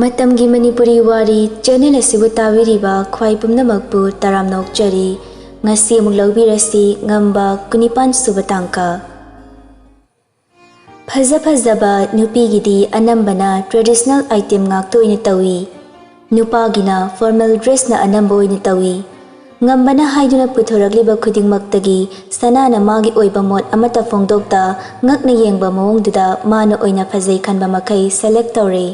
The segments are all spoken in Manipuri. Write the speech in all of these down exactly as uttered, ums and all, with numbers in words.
ꯃꯇꯝꯒꯤ ꯃꯅꯤꯄꯨꯔꯤ ꯋꯥꯔꯤ ꯆꯦꯅꯦꯜ ꯑꯁꯤꯕꯨ ꯇꯥꯕꯤꯔꯤꯕ ꯈ꯭ꯋꯥꯏ ꯄꯨꯝꯅꯃꯛꯄꯨ ꯇꯔꯥꯝꯅ ꯑꯣꯛꯆꯔꯤ꯫ ꯉꯁꯤ ꯑꯃꯨꯛ ꯂꯧꯕꯤꯔꯁꯤ ꯉꯝꯕ ꯀꯨꯟꯅꯤꯄꯥꯟ ꯁꯨꯕ ꯇꯥꯡꯀꯛ꯫ ꯐꯖ ꯐꯖꯕ ꯅꯨꯄꯤꯒꯤꯗꯤ ꯑꯅꯝꯕꯅ traditional item ꯉꯥꯛꯇ ꯑꯣꯏꯅ ꯇꯧꯏ꯫ ꯅꯨꯄꯥꯒꯤꯅ formal dressꯅ ꯑꯅꯝꯕ ꯑꯣꯏꯅ ꯇꯧꯏ꯫ ꯉꯝꯕꯅ ꯍꯥꯏꯗꯨꯅ ꯄꯨꯊꯣꯔꯛꯂꯤꯕ ꯈꯨꯗꯤꯡꯃꯛꯇꯒꯤ ꯁꯅꯥꯅ ꯃꯥꯒꯤ ꯑꯣꯏꯕ ꯃꯣꯠ ꯑꯃꯠꯇ ꯐꯣꯡꯗꯣꯛꯇ ꯉꯛꯅ ꯌꯦꯡꯕ ꯃꯑꯣꯡꯗꯨꯗ ꯃꯥꯅ ꯑꯣꯏꯅ ꯐꯖꯩ ꯈꯟꯕ ꯃꯈꯩ select ꯇꯧꯔꯦ꯫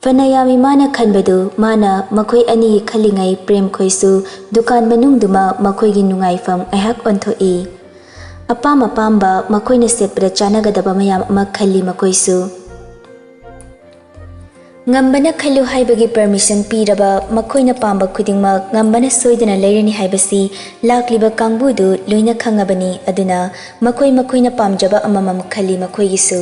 ꯐꯅ ꯌꯥꯝꯃꯤ ꯃꯥꯅ ꯈꯟꯕꯗꯨ ꯃꯥꯅ ꯃꯈꯣꯏ ꯑꯅꯤꯒꯤ ꯈꯜꯂꯤꯉꯩ ꯄ꯭ꯔꯦꯝꯈꯣꯏꯁꯨ ꯗꯨꯀꯥꯟ ꯃꯅꯨꯡꯗꯨꯃ ꯃꯈꯣꯏꯒꯤ ꯅꯨꯡꯉꯥꯏꯐꯝ ꯑꯩꯍꯥꯛ ꯑꯣꯟꯊꯣꯛꯏ꯫ ꯑꯄꯥꯝ ꯑꯄꯥꯝꯕ ꯃꯈꯣꯏꯅ ꯁꯦꯠꯄꯗ ꯆꯥꯟꯅꯒꯗꯕ ꯃꯌꯥꯝ ꯑꯃ ꯈꯜꯂꯤ ꯃꯈꯣꯏꯁꯨ꯫ ꯉꯝꯕꯅ ꯈꯜꯂꯨ ꯍꯥꯏꯕꯒꯤ permission ꯄꯤꯔꯕ ꯃꯈꯣꯏꯅ ꯄꯥꯝꯕ ꯈꯨꯗꯤꯡꯃꯛ ꯉꯝꯕꯅ ꯁꯣꯏꯗꯅ ꯂꯩꯔꯅꯤ ꯍꯥꯏꯕꯁꯤ ꯂꯥꯛꯂꯤꯕ ꯀꯥꯡꯕꯨꯗꯨ ꯂꯣꯏꯅ ꯈꯪꯉꯕꯅꯤ꯫ ꯑꯗꯨꯅ ꯃꯈꯣꯏ ꯃꯈꯣꯏꯅ ꯄꯥꯝꯖꯕ ꯑꯃꯃꯝ ꯈꯜꯂꯤ ꯃꯈꯣꯏꯒꯤꯁꯨ꯫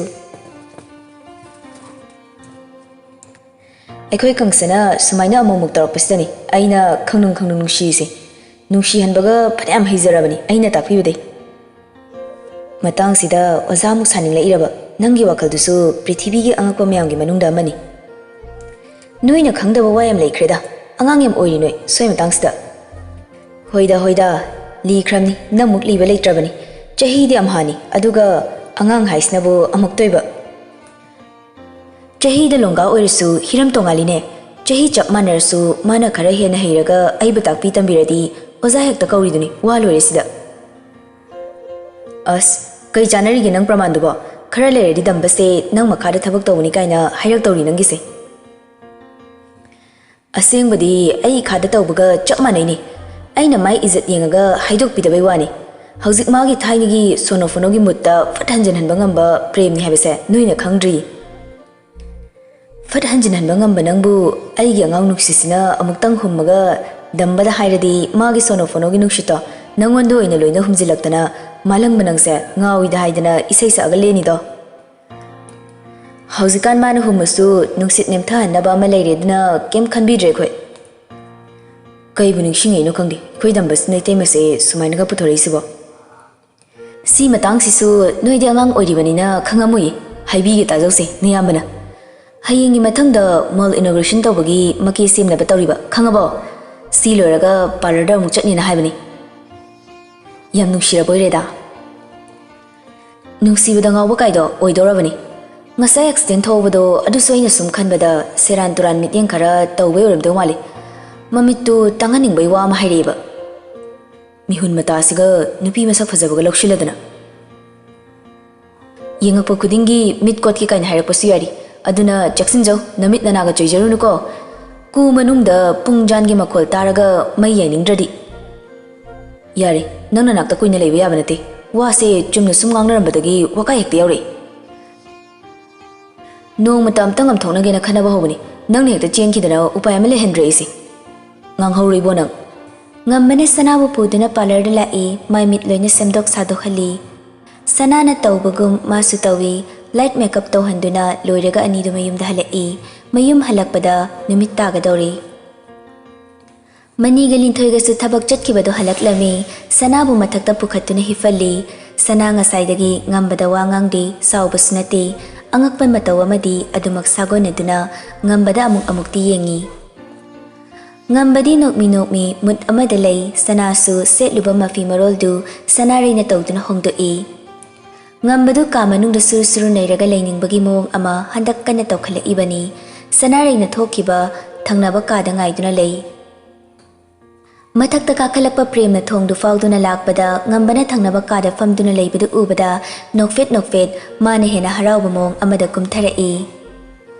ꯑꯩꯈꯣꯏ ꯀꯪꯁꯅ ꯁꯨꯃꯥꯏꯅ ꯑꯃꯨꯛꯃꯨꯛ ꯇꯧꯔꯛꯄꯁꯤꯗꯅꯤ ꯑꯩꯅ ꯈꯪꯅꯨꯡ ꯈꯪꯅꯨꯡ ꯅꯨꯡꯁꯤꯔꯤꯁꯦ꯫ ꯅꯨꯡꯁꯤꯍꯟꯕꯒ ꯐꯅꯌꯥꯝ ꯍꯩꯖꯔꯕꯅꯤ ꯑꯩꯅ ꯇꯥꯛꯄꯤꯕꯗꯩ꯫ ꯃꯇꯥꯡꯁꯤꯗ ꯑꯣꯖꯥ ꯑꯃꯨꯛ ꯁꯥꯅꯤꯡꯂꯛꯏꯔꯕ? ꯅꯪꯒꯤ ꯋꯥꯈꯜꯗꯨꯁꯨ ꯄ꯭ꯔꯤꯊꯤꯕꯤꯒꯤ ꯑꯉꯛꯄ ꯃꯌꯥꯝꯒꯤ ꯃꯅꯨꯡꯗ ꯑꯃꯅꯤ꯫ ꯅꯣꯏꯅ ꯈꯪꯗꯕ ꯋꯥ ꯌꯥꯝ ꯂꯩꯈ꯭ꯔꯦꯗ꯫ ꯑꯉꯥꯡ ꯌꯥꯝ ꯑꯣꯏꯔꯤ ꯅꯣꯏ ꯁ꯭ꯋꯥꯏ ꯃꯇꯥꯡꯁꯤꯗ꯫ ꯍꯣꯏꯗ ꯍꯣꯏꯗ, ꯂꯤꯈ꯭ꯔꯕꯅꯤ, ꯅꯪꯃꯨꯛ ꯂꯤꯕ ꯂꯩꯇ꯭ꯔꯕꯅꯤ꯫ ꯆꯍꯤꯗꯤ ꯑꯝꯍꯥꯅꯤ, ꯑꯗꯨꯒ ꯑꯉꯥꯡ ꯍꯥꯏꯁꯤꯅꯕꯨ ꯑꯃꯨꯛꯇꯣꯏꯕ꯫ ꯆꯍꯤꯗ ꯂꯣꯡꯒꯥ ꯑꯣꯏꯔꯁꯨ ꯍꯤꯔꯝ ꯇꯣꯉꯥꯜꯂꯤꯅꯦ꯫ ꯆꯍꯤ ꯆꯞ ꯃꯥꯟꯅꯔꯁꯨ ꯃꯥꯅ ꯈꯔ ꯍꯦꯟꯅ ꯍꯩꯔꯒ ꯑꯩꯕꯨ ꯇꯥꯛꯄꯤ ꯇꯝꯕꯤꯔꯗꯤ ꯑꯣꯖꯥ ꯍꯦꯛꯇ ꯀꯧꯔꯤꯗꯨꯅꯤ, ꯋꯥ ꯂꯣꯏꯔꯦ ꯁꯤꯗ꯫ ꯑꯁ, ꯀꯩ ꯆꯥꯟꯅꯔꯤꯒꯦ ꯅꯪ ꯄ꯭ꯔꯃꯥꯟꯗꯨꯕꯣ? ꯈꯔ ꯂꯩꯔꯗꯤ ꯗꯝꯕꯁꯦ ꯅꯪ ꯃꯈꯥꯗ ꯊꯕꯛ ꯇꯧꯕꯅꯤ ꯀꯥꯏꯅ ꯍꯥꯏꯔꯛꯇꯧꯔꯤ ꯅꯪꯒꯤꯁꯦ꯫ ꯑꯁꯦꯡꯕꯗꯤ ꯑꯩ ꯏꯈꯥꯗ ꯇꯧꯕꯒ ꯆꯞ ꯃꯥꯟꯅꯩꯅꯦ꯫ ꯑꯩꯅ ꯃꯥꯏ ꯏꯖꯠ ꯌꯦꯡꯉꯒ ꯍꯥꯏꯗꯣꯛꯄꯤꯗꯕꯩ ꯋꯥꯅꯤ꯫ ꯍꯧꯖꯤꯛ ꯃꯥꯒꯤ ꯊꯥꯏꯅꯒꯤ ꯁꯣꯅꯣ ꯐꯣꯅꯣꯒꯤ ꯃꯨꯠꯇ ꯐꯠ ꯍꯟꯖꯤꯟꯍꯟꯕ ꯉꯝꯕ ꯄ꯭ꯔꯦꯝꯅꯤ ꯍꯥꯏꯕꯁꯦ ꯅꯣꯏꯅ ꯈꯪꯗ꯭ꯔꯤ꯫ ꯐꯠ ꯍꯟꯖꯤꯟꯍꯟꯕ ꯉꯝꯕ ꯅꯪꯕꯨ ꯑꯩꯒꯤ ꯑꯉꯥꯡ ꯅꯨꯡꯁꯤꯠꯁꯤꯅ ꯑꯃꯨꯛꯇꯪ ꯍꯨꯝꯃꯒ ꯗꯝꯕꯗ ꯍꯥꯏꯔꯗꯤ ꯃꯥꯒꯤ ꯁꯣꯅꯣ ꯐꯣꯅꯣꯒꯤ ꯅꯨꯡꯁꯤꯠꯇꯣ ꯅꯪꯉꯣꯟꯗ ꯑꯣꯏꯅ ꯂꯣꯏꯅ ꯍꯨꯝꯖꯤꯜꯂꯛꯇꯅ ꯃꯥꯂꯪꯕ ꯅꯪꯁꯦ ꯉꯥꯎꯏꯗ ꯍꯥꯏꯗꯅ ꯏꯁꯩ ꯁꯛꯑꯒ ꯂꯦꯟꯅꯤꯗꯣ꯫ ꯍꯧꯖꯤꯛꯀꯥꯟ ꯃꯥꯅ ꯍꯨꯝꯃꯁꯨ ꯅꯨꯡꯁꯤꯠ ꯅꯦꯝꯊꯍꯟꯅꯕ ꯑꯃ ꯂꯩꯔꯦ ꯑꯗꯨꯅ ꯀꯩꯝ ꯈꯟꯕꯤꯗ꯭ꯔꯦ ꯑꯩꯈꯣꯏ꯫ ꯀꯩꯕꯨ ꯅꯤꯡꯁꯤꯡꯉꯛꯏꯅꯣ ꯈꯪꯗꯦ ꯑꯩꯈꯣꯏ ꯗꯝꯕꯁꯤꯅ ꯏꯇꯩꯃꯁꯦ ꯁꯨꯃꯥꯏꯅꯒ ꯄꯨꯊꯣꯔꯛꯏꯁꯤꯕꯣ꯫ ꯁꯤ ꯃꯇꯥꯡꯁꯤꯁꯨ ꯅꯣꯏꯗꯤ ꯑꯉꯥꯡ ꯑꯣꯏꯔꯤꯕꯅꯤꯅ ꯈꯪꯉꯝꯃꯣꯏꯌꯦ꯫ ꯍꯥꯏꯕꯤꯒꯦ ꯇꯥꯖꯧꯁꯦ ꯅꯌꯥꯝꯕꯅ꯫ ꯍꯌꯦꯡꯒꯤ ꯃꯊꯪꯗ ꯃꯣꯜ ꯏꯅꯣꯒ꯭ꯔꯦꯁꯟ ꯇꯧꯕꯒꯤ ꯃꯀꯦ ꯁꯦꯝꯅꯕ ꯇꯧꯔꯤꯕ, ꯈꯪꯉꯕꯣ? ꯁꯤ ꯂꯣꯏꯔꯒ ꯄꯥꯔꯂꯔꯗ ꯑꯃꯨꯛ ꯆꯠꯅꯤꯅ ꯍꯥꯏꯕꯅꯤ꯫ ꯌꯥꯝ ꯅꯨꯡꯁꯤꯔꯕꯣꯏꯔꯦꯗ꯫ ꯅꯨꯡꯁꯤꯕꯗ ꯉꯥꯎꯕ ꯀꯥꯏꯗꯣ ꯑꯣꯏꯗꯧꯔꯕꯅꯤ꯫ ꯉꯁꯥꯏ ꯑꯦꯛꯁꯤꯗꯦꯟ ꯊꯣꯛꯍꯧꯕꯗꯣ ꯑꯗꯨꯁꯨ ꯑꯩꯅ ꯁꯨꯝ ꯈꯟꯕꯗ ꯁꯦꯔꯥꯟ ꯇꯨꯔꯥꯟ ꯃꯤꯠꯌꯦꯡ ꯈꯔ ꯇꯧꯕꯩ ꯑꯣꯏꯔꯝꯗꯧ ꯃꯥꯜꯂꯤ꯫ ꯃꯃꯤꯠꯇꯨ ꯇꯥꯡꯍꯟꯅꯤꯡꯕꯩ ꯋꯥ ꯑꯃ ꯍꯥꯏꯔꯛꯑꯦꯕ꯫ ꯃꯤꯍꯨꯟ ꯃꯇꯥꯁꯤꯒ ꯅꯨꯄꯤ ꯃꯁꯛ ꯐꯖꯕꯒ ꯂꯧꯁꯤꯜꯂꯗꯅ꯫ ꯌꯦꯡꯉꯛꯄ ꯈꯨꯗꯤꯡꯒꯤ ꯃꯤꯠ ꯀꯣꯠꯀꯦ ꯀꯥꯏꯅ ꯍꯥꯏꯔꯛꯄꯁꯨ ꯌꯥꯔꯤ꯫ ꯑꯗꯨꯅ ꯆꯦꯛꯁꯤꯟꯖꯧ, ꯅꯃꯤꯠ ꯅꯅꯥꯒ ꯆꯣꯏꯖꯔꯨꯅꯨꯀꯣ꯫ ꯀꯨ ꯃꯅꯨꯡꯗ ꯄꯨꯡ ꯖꯥꯟꯒꯤ ꯃꯈꯣꯜ ꯇꯥꯔꯒ ꯃꯩ ꯌꯥꯏꯅꯤꯡꯗ꯭ꯔꯗꯤ꯫ ꯌꯥꯔꯦ, ꯅꯪ ꯅꯅꯥꯛꯇ ꯀꯨꯏꯅ ꯂꯩꯕ ꯌꯥꯕ ꯅꯠꯇꯦ꯫ ꯋꯥꯁꯦ ꯆꯨꯝꯅ ꯁꯨꯝ ꯉꯥꯡꯅꯔꯝꯕꯗꯒꯤ ꯋꯥꯀꯥꯏ ꯍꯦꯛꯇ ꯌꯥꯎꯔꯛꯑꯦ꯫ ꯅꯣꯡꯃꯇ ꯑꯝꯇ ꯉꯝꯊꯣꯛꯅꯒꯦꯅ ꯈꯟꯅꯕ ꯍꯧꯕꯅꯤ꯫ ꯅꯪꯅ ꯍꯦꯛꯇ ꯆꯦꯟꯈꯤꯗꯅ ꯎꯄꯥꯏ ꯑꯃ ꯂꯩꯍꯟꯗ꯭ꯔꯦ ꯑꯩꯁꯦ꯫ ꯉꯥꯡꯍꯧꯔꯣ ꯏꯕꯣ ꯅꯪ꯫ ꯉꯝꯕꯅ ꯁꯅꯥꯕꯨ ꯄꯨꯗꯨꯅ ꯄꯥꯔꯂꯔꯗ ꯂꯥꯛꯏ꯫ ꯃꯥꯏ ꯃꯤꯠ ꯂꯣꯏꯅ ꯁꯦꯝꯗꯣꯛ ꯁꯥꯗꯣꯛꯍꯜꯂꯤ꯫ ꯁꯅꯥꯅ ꯇꯧꯕꯒꯨꯝ ꯃꯥꯁꯨ ꯇꯧꯏ꯫ ꯂꯥꯏꯠ ꯃꯦꯀꯞ ꯇꯧꯍꯟꯗꯨꯅ ꯂꯣꯏꯔꯒ ꯑꯅꯤꯗꯨ ꯃꯌꯨꯝꯗ ꯍꯜꯂꯛꯏ꯫ ꯃꯌꯨꯝ ꯍꯜꯂꯛꯄꯗ ꯅꯨꯃꯤꯠ ꯇꯥꯒꯗꯧꯔꯤ꯫ ꯃꯅꯤꯒ ꯂꯤꯟꯊꯣꯏꯒꯁꯨ ꯊꯕꯛ ꯆꯠꯈꯤꯕꯗꯣ ꯍꯜꯂꯛꯂꯝꯃꯤ꯫ ꯁꯅꯥꯕꯨ ꯃꯊꯛꯇ ꯄꯨꯈꯠꯇꯨꯅ ꯍꯤꯞꯍꯜꯂꯤ꯫ ꯁꯅꯥ ꯉꯁꯥꯏꯗꯒꯤ ꯉꯝꯕꯗ ꯋꯥ ꯉꯥꯡꯗꯦ, ꯁꯥꯎꯕꯁꯨ ꯅꯠꯇꯦ꯫ ꯑꯉꯛꯄ ꯃꯇꯧ ꯑꯃꯗꯤ ꯑꯗꯨꯃꯛ ꯁꯥꯒꯣꯟꯅꯗꯨꯅ ꯉꯝꯕꯗ ꯑꯃꯨꯛ ꯑꯃꯨꯛꯇꯤ ꯌꯦꯡꯉꯤ꯫ ꯉꯝꯕꯗꯤ ꯅꯣꯛꯃꯤ ꯅꯣꯛꯃꯤ ꯃꯨꯠ ꯑꯃꯗ ꯂꯩ꯫ ꯁꯅꯥꯁꯨ ꯁꯦꯠꯂꯨꯕ ꯃꯐꯤ ꯃꯔꯣꯜꯗꯨ ꯁꯅꯥꯔꯩꯅ ꯇꯧꯗꯨꯅ ꯍꯣꯡꯗꯣꯛꯏ꯫ ꯉꯝꯕꯗꯨ ꯀꯥ ꯃꯅꯨꯡꯗ ꯁꯨꯔꯨ ꯁꯨꯔꯨ ꯅꯩꯔꯒ ꯂꯩꯅꯤꯡꯕꯒꯤ ꯃꯑꯣꯡ ꯑꯃ ꯍꯟꯗꯛ ꯀꯟꯅ ꯇꯧꯈꯠꯂꯛꯏꯕꯅꯤ꯫ ꯁꯅꯥꯔꯩꯅ ꯊꯣꯛꯈꯤꯕ ꯊꯪꯅꯕ ꯀꯥꯗ ꯉꯥꯏꯗꯨꯅ ꯂꯩ꯫ ꯃꯊꯛꯇ ꯀꯥꯈꯠꯂꯛꯄ ꯄ꯭ꯔꯦꯝꯅ ꯊꯣꯡꯗꯨ ꯐꯥꯎꯗꯨꯅ ꯂꯥꯛꯄꯗ ꯉꯝꯕꯅ ꯊꯪꯅꯕ ꯀꯥꯗ ꯐꯝꯗꯨꯅ ꯂꯩꯕꯗꯨ ꯎꯕꯗ ꯅꯣꯛꯐꯦꯠ ꯅꯣꯛꯐꯦꯠ ꯃꯥꯅ ꯍꯦꯟꯅ ꯍꯔꯥꯎꯕ ꯃꯑꯣꯡ ꯑꯃꯗ ꯀꯨꯝꯊꯔꯛꯏ꯫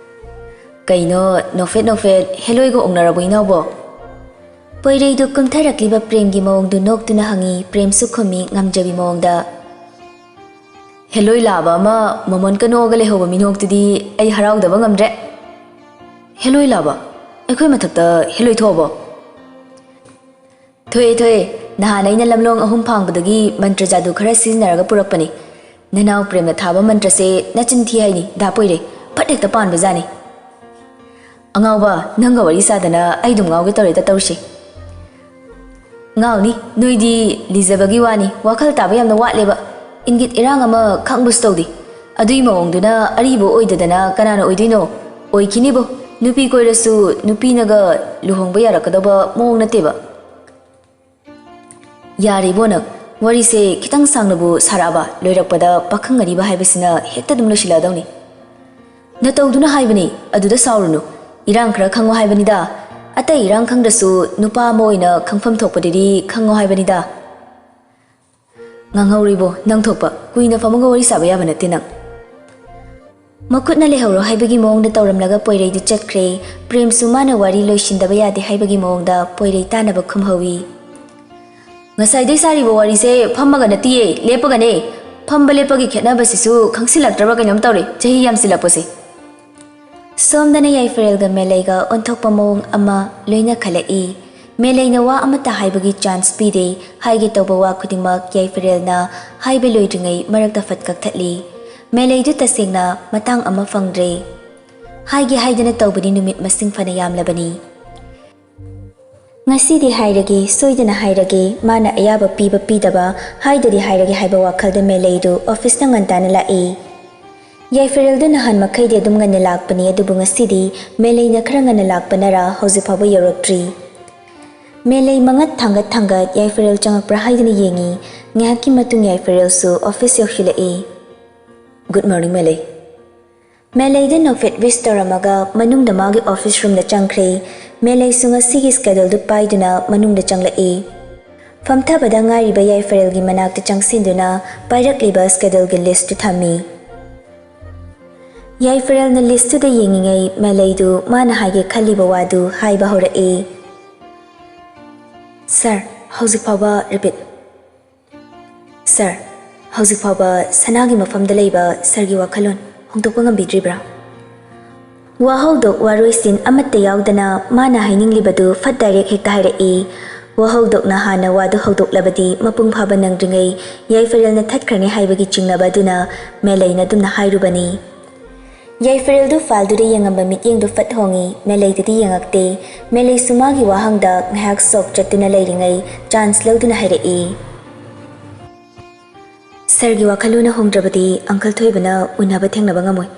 ꯀꯩꯅꯣ, ꯅꯣꯛꯐꯦꯠ ꯅꯣꯛꯐꯦꯠ ꯍꯦꯂꯣꯏꯒ ꯑꯣꯛꯅꯔꯕꯣ ꯏꯅꯥꯎꯕꯣ? ꯄꯣꯏꯔꯩꯗꯨ ꯀꯨꯝꯊꯔꯛꯂꯤꯕ ꯄ꯭ꯔꯦꯝꯒꯤ ꯃꯑꯣꯡꯗꯨ ꯅꯣꯛꯇꯨꯅ ꯍꯪꯉꯤ꯫ ꯄ꯭ꯔꯦꯝꯁꯨ ꯈꯨꯝꯃꯤ ꯉꯝꯖꯕꯤ ꯃꯑꯣꯡꯗ꯫ ꯍꯦꯂꯣꯏ ꯂꯥꯕ ꯑꯃ ꯃꯣꯃꯣꯟꯀ ꯅꯣꯛꯑꯒ ꯂꯩꯍꯧꯕ ꯃꯤꯅꯣꯛꯇꯨꯗꯤ ꯑꯩ ꯍꯔꯥꯎꯗꯕ ꯉꯝꯗ꯭ꯔꯦ꯫ ꯍꯦꯂꯣꯏ ꯂꯥꯕ? ꯑꯩꯈꯣꯏ ꯃꯊꯛꯇ ꯍꯦꯂꯣꯏ ꯊꯣꯛꯑꯕꯣ? ꯊꯣꯛꯑꯦ, ꯊꯣꯛꯑꯦ꯫ ꯅꯍꯥꯟ ꯑꯩꯅ ꯂꯝꯂꯣꯡ ꯑꯍꯨꯝ ꯐꯥꯡꯕꯗꯒꯤ ꯃꯟꯇ꯭ꯔ ꯖꯥꯗꯨ ꯈꯔ ꯁꯤꯖꯤꯟꯅꯔꯒ ꯄꯨꯔꯛꯄꯅꯤ꯫ ꯅꯅꯥꯎ ꯄ꯭ꯔꯦꯝꯅ ꯊꯥꯕ ꯃꯟꯇ꯭ꯔꯁꯦ ꯅꯆꯤꯟ ꯊꯤ ꯍꯥꯏꯅꯤ, ꯗꯥ ꯄꯣꯏꯔꯩ꯫ ꯐꯠ ꯍꯦꯛꯇ ꯄꯥꯟꯕꯖꯥꯠꯅꯤ꯫ ꯑꯉꯥꯎꯕ, ꯅꯪꯒ ꯋꯥꯔꯤ ꯁꯥꯗꯅ ꯑꯩ ꯑꯗꯨꯝ ꯉꯥꯎꯒꯦ ꯇꯧꯔꯦꯗ ꯇꯧꯔꯤꯁꯦ꯫ ꯉꯥꯎꯅꯤ, ꯅꯣꯏꯗꯤ ꯂꯤꯖꯕꯒꯤ ꯋꯥꯅꯤ, ꯋꯥꯈꯜ ꯇꯥꯕ ꯌꯥꯝꯅ ꯋꯥꯠꯂꯦꯕ꯫ ꯏꯪꯒꯤꯠ ꯏꯔꯥꯡ ꯑꯃ ꯈꯪꯕꯁꯨ ꯇꯧꯗꯦ꯫ ꯑꯗꯨꯏ ꯃꯑꯣꯡꯗꯨꯅ ꯑꯔꯤꯕ ꯑꯣꯏꯗꯗꯅ ꯀꯅꯥꯅ ꯑꯣꯏꯗꯣꯏꯅꯣ? ꯑꯣꯏꯈꯤꯅꯤꯕꯣ, ꯅꯨꯄꯤ ꯀꯣꯏꯔꯁꯨ ꯅꯨꯄꯤꯅꯒ ꯂꯨꯍꯣꯡꯕ ꯌꯥꯔꯛꯀꯗꯧꯕ ꯃꯑꯣꯡ ꯅꯠꯇꯦꯕ꯫ ꯌꯥꯔꯦꯕꯣ ꯅꯪ, ꯋꯥꯔꯤꯁꯦ ꯈꯤꯇꯪ ꯁꯥꯡꯅꯕꯨ ꯁꯥꯔꯛꯑꯕ, ꯂꯣꯏꯔꯛꯄꯗ ꯄꯥꯈꯪ ꯑꯔꯤꯕ ꯍꯥꯏꯕꯁꯤꯅ ꯍꯦꯛꯇ ꯑꯗꯨꯝ ꯂꯣꯏꯁꯤꯜꯂꯛꯑꯗꯧꯅꯤ꯫ ꯅꯇꯧꯗꯨꯅ ꯍꯥꯏꯕꯅꯤ, ꯑꯗꯨꯗ ꯁꯥꯎꯔꯨꯅꯨ꯫ ꯏꯔꯥꯡ ꯈꯔ ꯈꯪꯉꯣ ꯍꯥꯏꯕꯅꯤꯗ꯫ ꯑꯇꯩ ꯏꯔꯥꯡ ꯈꯪꯗ꯭ꯔꯁꯨ ꯅꯨꯄꯥ ꯑꯃ ꯑꯣꯏꯅ ꯈꯪꯐꯝ ꯊꯣꯛꯄꯗꯨꯗꯤ ꯈꯪꯉꯣ ꯍꯥꯏꯕꯅꯤꯗ꯫ ꯉꯥꯡꯍꯧꯔꯤꯕꯣ ꯅꯪ ꯊꯣꯛꯄ, ꯀꯨꯏꯅ ꯐꯝꯃꯒ ꯋꯥꯔꯤ ꯁꯥꯕ ꯌꯥꯕ ꯅꯠꯇꯦ ꯅꯪ꯫ ꯃꯈꯨꯠꯅ ꯂꯩꯍꯧꯔꯣ ꯍꯥꯏꯕꯒꯤ ꯃꯑꯣꯡꯗ ꯇꯧꯔꯝꯂꯒ ꯄꯣꯏꯔꯩꯗꯨ ꯆꯠꯈ꯭ꯔꯦ꯫ ꯄ꯭ꯔꯦꯝꯁꯨ ꯃꯥꯅ ꯋꯥꯔꯤ ꯂꯣꯏꯁꯤꯟꯗꯕ ꯌꯥꯗꯦ ꯍꯥꯏꯕꯒꯤ ꯃꯑꯣꯡꯗ ꯄꯣꯏꯔꯩ ꯇꯥꯅꯕ ꯈꯨꯝꯍꯧꯏ꯫ ꯉꯁꯥꯏꯗꯩ ꯁꯥꯔꯤꯕ ꯋꯥꯔꯤꯁꯦ ꯐꯝꯃꯒ ꯅꯠꯇꯤꯌꯦ, ꯂꯦꯞꯄꯒꯅꯦ꯫ ꯐꯝꯕ ꯂꯦꯞꯄꯒꯤ ꯈꯦꯠꯅꯕꯁꯤꯁꯨ ꯈꯪꯁꯤꯜꯂꯛꯇ꯭ꯔꯕ ꯀꯩꯅꯣꯝ ꯇꯧꯔꯦ, ꯆꯍꯤ ꯌꯥꯝꯁꯤꯜꯂꯛꯄꯁꯦ꯫ ꯁꯣꯝꯗꯅ ꯌꯥꯏꯐꯔꯦꯜꯒ ꯃꯦꯂꯩꯒ ꯑꯣꯟꯊꯣꯛꯄ ꯃꯑꯣꯡ ꯑꯃ ꯂꯣꯏꯅ ꯈꯜꯂꯛꯏ꯫ ꯃꯦꯂꯩꯅ ꯋꯥ ꯑꯃꯠꯇ ꯍꯥꯏꯕꯒꯤ ꯆꯥꯟꯁ ꯄꯤꯗꯦ꯫ ꯍꯥꯏꯒꯦ ꯇꯧꯕ ꯋꯥ ꯈꯨꯗꯤꯡꯃꯛ ꯌꯥꯏꯐꯔꯦꯜꯅ ꯍꯥꯏꯕ ꯂꯣꯏꯗ꯭ꯔꯤꯉꯩ ꯃꯔꯛꯇ ꯐꯠ ꯀꯛꯊꯠꯂꯤ꯫ ꯃꯦꯂꯩꯗꯨ ꯇꯁꯦꯡꯅ ꯃꯇꯥꯡ ꯑꯃ ꯐꯪꯗ꯭ꯔꯦ꯫ ꯍꯥꯏꯒꯦ ꯍꯥꯏꯗꯅ ꯇꯧꯕꯅꯤ, ꯅꯨꯃꯤꯠ ꯃꯁꯤꯡ ꯐꯅ ꯌꯥꯝꯂꯕꯅꯤ꯫ ꯉꯁꯤꯗꯤ ꯍꯥꯏꯔꯒꯦ, ꯁꯣꯏꯗꯅ ꯍꯥꯏꯔꯒꯦ, ꯃꯥꯅ ꯑꯌꯥꯕ ꯄꯤꯕ ꯄꯤꯗꯕ, ꯍꯥꯏꯗꯗꯤ ꯍꯥꯏꯔꯒꯦ ꯍꯥꯏꯕ ꯋꯥꯈꯜꯗ ꯃꯦꯂꯩꯗꯨ ꯑꯣꯐꯤꯁꯇ ꯉꯟꯇꯥꯅ ꯂꯥꯛꯏ꯫ ꯌꯥꯏꯐꯔꯦꯜꯗꯨ ꯅꯍꯥꯟ ꯃꯈꯩꯗꯤ ꯑꯗꯨꯝ ꯉꯟꯅ ꯂꯥꯛꯄꯅꯤ, ꯑꯗꯨꯕꯨ ꯉꯁꯤꯗꯤ ꯃꯦꯂꯩꯅ ꯈꯔ ꯉꯟꯅ ꯂꯥꯛꯄꯅꯔꯥ ꯍꯧꯖꯤꯛ ꯐꯥꯎꯕ ꯌꯧꯔꯛꯇ꯭ꯔꯤ꯫ ꯃꯦꯂꯩ ꯃꯉꯠ ꯊꯥꯡꯒꯠ ꯊꯥꯡꯒꯠ ꯌꯥꯏꯐꯔꯦꯜ ꯆꯪꯉꯛꯄ꯭ꯔꯥ ꯍꯥꯏꯗꯨꯅ ꯌꯦꯡꯉꯤ꯫ ꯉꯥꯏꯍꯥꯛꯀꯤ ꯃꯇꯨꯡ ꯌꯥꯏꯐꯔꯦꯜꯁꯨ ꯑꯣꯐꯤꯁ ꯌꯧꯁꯤꯜꯂꯛꯏ꯫ "Good morning Melei." ꯃꯦꯂꯩꯗ ꯅꯣꯛꯐꯦꯠ ꯋꯤꯁ ꯇꯧꯔꯝꯃꯒ ꯃꯅꯨꯡꯗ ꯃꯥꯒꯤ ꯑꯣꯐꯤꯁ ꯔꯨꯝꯗ ꯆꯪꯈ꯭ꯔꯦ꯫ ꯃꯦꯂꯩꯁꯨ ꯉꯁꯤꯒꯤ ꯁ꯭ꯀꯦꯗꯨꯜꯗꯨ ꯄꯥꯏꯗꯨꯅ ꯃꯅꯨꯡꯗ ꯆꯪꯂꯛꯏ꯫ ꯐꯝꯊꯕꯗ ꯉꯥꯏꯔꯤꯕ ꯌꯥꯏꯐꯔꯦꯜꯒꯤ ꯃꯅꯥꯛꯇ ꯆꯪꯁꯤꯟꯗꯨꯅ ꯄꯥꯏꯔꯛꯂꯤꯕ ꯁ꯭ꯀꯦꯗꯨꯜꯒꯤ ꯂꯤꯁꯇꯨ ꯊꯝꯃꯤ꯫ ꯌꯥꯏꯐꯔꯦꯜꯅ ꯂꯤꯁꯇꯨꯗ ꯌꯦꯡꯉꯤꯉꯩ ꯃꯦꯂꯩꯗꯨ ꯃꯥꯅ ꯍꯥꯏꯒꯦ ꯈꯜꯂꯤꯕ ꯋꯥꯗꯨ ꯍꯥꯏꯕ ꯍꯧꯔꯛꯏ꯫ "ꯁꯥꯔ, ꯍꯧꯖꯤꯛ ꯐꯥꯎꯕ ꯔꯤꯄꯤꯠ꯫" "ꯁꯥꯔ, ꯍꯧꯖꯤꯛ ꯐꯥꯎꯕ ꯁꯅꯥꯒꯤ ꯃꯐꯝꯗ ꯂꯩꯕ ꯁꯥꯔꯒꯤ ꯋꯥꯈꯜꯂꯣꯟ ꯍꯣꯡꯗꯣꯛꯄ ꯉꯝꯕꯤꯗ꯭ꯔꯤꯕ꯭ꯔꯥ?" ꯋꯥꯍꯧꯗꯣꯛ ꯋꯥꯔꯣꯏꯁꯤꯟ ꯑꯃꯠꯇ ꯌꯥꯎꯗꯅ ꯃꯥꯅ ꯍꯥꯏꯅꯤꯡꯂꯤꯕꯗꯨ ꯐꯠ ꯗꯥꯏꯔꯦꯛ ꯍꯦꯛꯇ ꯍꯥꯏꯔꯛꯏ꯫ ꯋꯥꯍꯧꯗꯣꯛꯅ ꯍꯥꯟꯅ ꯋꯥꯗꯨ ꯍꯧꯗꯣꯛꯂꯕꯗꯤ ꯃꯄꯨꯡ ꯐꯥꯕ ꯅꯪꯗ꯭ꯔꯤꯉꯩ ꯌꯥꯏꯐꯔꯦꯜꯅ ꯊꯠꯈ꯭ꯔꯅꯤ ꯍꯥꯏꯕꯒꯤ ꯆꯤꯡꯅꯕ ꯑꯗꯨꯅ ꯃꯦꯂꯩꯅ ꯑꯗꯨꯝꯅ ꯍꯥꯏꯔꯨꯕꯅꯤ꯫ ꯌꯥꯏꯐꯔꯦꯜꯗꯨ ꯐꯥꯏꯜꯗꯨꯗ ꯌꯦꯡꯉꯝꯕ ꯃꯤꯠꯌꯦꯡꯗꯨ ꯐꯠ ꯍꯣꯡꯏ, ꯃꯦꯂꯩꯗꯗꯤ ꯌꯦꯡꯉꯛꯇꯦ꯫ ꯃꯦꯂꯩꯁꯨ ꯃꯥꯒꯤ ꯋꯥꯍꯪꯗ ꯉꯥꯏꯍꯥꯛ ꯁꯣꯛ ꯆꯠꯇꯨꯅ ꯂꯩꯔꯤꯉꯩ ꯆꯥꯟꯁ ꯂꯧꯗꯨꯅ ꯍꯥꯏꯔꯛꯏ꯫ "ꯁꯥꯔꯒꯤ ꯋꯥꯈꯜꯂꯣꯟꯅ ꯍꯣꯡꯗ꯭ꯔꯕꯗꯤ ꯑꯪꯀꯜ ꯊꯣꯏꯕꯅ ꯎꯅꯕ ꯊꯦꯡꯅꯕ ꯉꯝꯃꯣꯏ꯫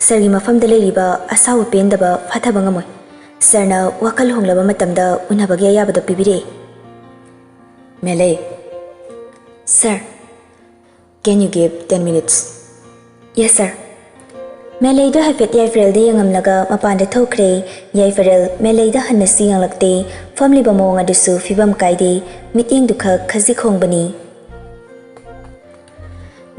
ꯁꯥꯔꯒꯤ ꯃꯐꯝꯗ ꯂꯩꯔꯤꯕ ꯑꯁꯥꯎꯕ ꯄꯦꯟꯗꯕ ꯐꯥꯊꯕ ꯉꯝꯃꯣꯏ꯫ ꯁꯥꯔꯅ ꯋꯥꯈꯜ ꯍꯣꯡꯂꯕ ꯃꯇꯝꯗ ꯎꯅꯕꯒꯤ ꯑꯌꯥꯕꯗꯣ ꯄꯤꯕꯤꯔꯛꯑꯦ꯫ ꯃꯦꯂꯩ꯫ Sir, can you give ten minutes? Yes, sir. ꯃꯦꯂꯩꯗꯣ ꯍꯥꯏꯐꯦꯠ ꯌꯥꯏꯐꯔꯦꯜꯗ ꯌꯦꯡꯉꯝꯂꯒ ꯃꯄꯥꯟꯗ ꯊꯣꯛꯈ꯭ꯔꯦ꯫ ꯌꯥꯏꯐꯔꯦꯜ ꯃꯦꯂꯩꯗ ꯍꯟꯅꯁꯨ ꯌꯦꯡꯂꯛꯇꯦ꯫ ꯐꯝꯂꯤꯕ ꯃꯑꯣꯡ ꯑꯗꯨꯁꯨ ꯐꯤꯕꯝ ꯀꯥꯏꯗꯦ꯫ ꯃꯤꯠꯌꯦꯡꯗꯨ ꯈꯛ ꯈꯖꯤꯛ ꯍꯣꯡꯕꯅꯤ꯫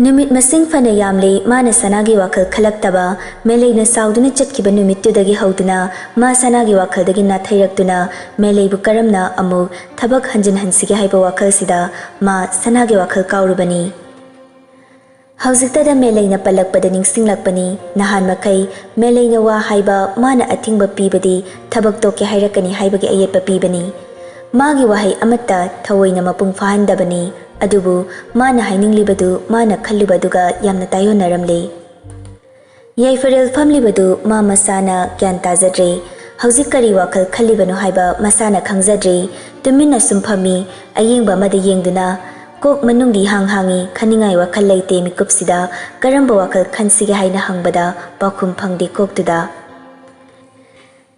ꯅꯨꯃꯤꯠ ꯃꯁꯤꯡ ꯐꯅ ꯌꯥꯝꯂꯦ ꯃꯥꯅ ꯁꯅꯥꯒꯤ ꯋꯥꯈꯜ ꯈꯜꯂꯛꯇꯕ꯫ ꯃꯦꯂꯩꯅ ꯁꯥꯎꯗꯨꯅ ꯆꯠꯈꯤꯕ ꯅꯨꯃꯤꯠꯇꯨꯗꯒꯤ ꯍꯧꯗꯨꯅ ꯃꯥ ꯁꯅꯥꯒꯤ ꯋꯥꯈꯜꯗꯒꯤ ꯅꯥꯊꯩꯔꯛꯇꯨꯅ ꯃꯦꯂꯩꯕꯨ ꯀꯔꯝꯅ ꯑꯃꯨꯛ ꯊꯕꯛ ꯍꯟꯖꯤꯟꯍꯟꯁꯤꯒꯦ ꯍꯥꯏꯕ ꯋꯥꯈꯜꯁꯤꯗ ꯃꯥ ꯁꯅꯥꯒꯤ ꯋꯥꯈꯜ ꯀꯥꯎꯔꯨꯕꯅꯤ꯫ ꯍꯧꯖꯤꯛꯇꯗ ꯃꯦꯂꯩꯅ ꯄꯜꯂꯛꯄꯗ ꯅꯤꯡꯁꯤꯡꯂꯛꯄꯅꯤ꯫ ꯅꯍꯥꯟ ꯃꯈꯩ ꯃꯦꯂꯩꯅ ꯋꯥ ꯍꯥꯏꯕ, ꯃꯥꯅ ꯑꯊꯤꯡꯕ ꯄꯤꯕꯗꯤ ꯊꯕꯛ ꯇꯣꯛꯀꯦ ꯍꯥꯏꯔꯛꯀꯅꯤ ꯍꯥꯏꯕꯒꯤ ꯑꯌꯦꯠꯄ ꯄꯤꯕꯅꯤ꯫ ꯃꯥꯒꯤ ꯋꯥꯍꯩ ꯑꯃꯠꯇ ꯊꯑꯣꯏꯅ ꯃꯄꯨꯡ ꯐꯥꯍꯟꯗꯕꯅꯤ꯫ ꯑꯗꯨꯕꯨ ꯃꯥꯅ ꯍꯥꯏꯅꯤꯡꯂꯤꯕꯗꯨ ꯃꯥꯅ ꯈꯜꯂꯨꯕꯗꯨꯒ ꯌꯥꯝꯅ ꯇꯥꯏꯑꯣꯟꯅꯔꯝꯂꯦ꯫ ꯌꯥꯏꯐꯔꯦꯜ ꯐꯝꯂꯤꯕꯗꯨ ꯃꯥ ꯃꯁꯥꯅ ꯒ꯭ꯌꯥꯟ ꯇꯥꯖꯗ꯭ꯔꯦ꯫ ꯍꯧꯖꯤꯛ ꯀꯔꯤ ꯋꯥꯈꯜ ꯈꯜꯂꯤꯕꯅꯣ ꯍꯥꯏꯕ ꯃꯁꯥꯅ ꯈꯪꯖꯗ꯭ꯔꯦ꯫ ꯇꯨꯃꯤꯟꯅ ꯁꯨꯝ ꯐꯝꯃꯤ꯫ ꯑꯌꯦꯡꯕ ꯑꯃꯗ ꯌꯦꯡꯗꯨꯅ, ꯀꯣꯛ ꯃꯅꯨꯡꯗꯤ ꯍꯥꯡ ꯍꯥꯡꯉꯤ, ꯈꯟꯅꯤꯡꯉꯥꯏ ꯋꯥꯈꯜ ꯂꯩꯇꯦ꯫ ꯃꯤꯀꯨꯞꯁꯤꯗ ꯀꯔꯝꯕ ꯋꯥꯈꯜ ꯈꯟꯁꯤꯒꯦ ꯍꯥꯏꯅ ꯍꯪꯕꯗ ꯄꯥꯎꯈꯨꯝ ꯐꯪꯗꯦ ꯀꯣꯛꯇꯨꯗ꯫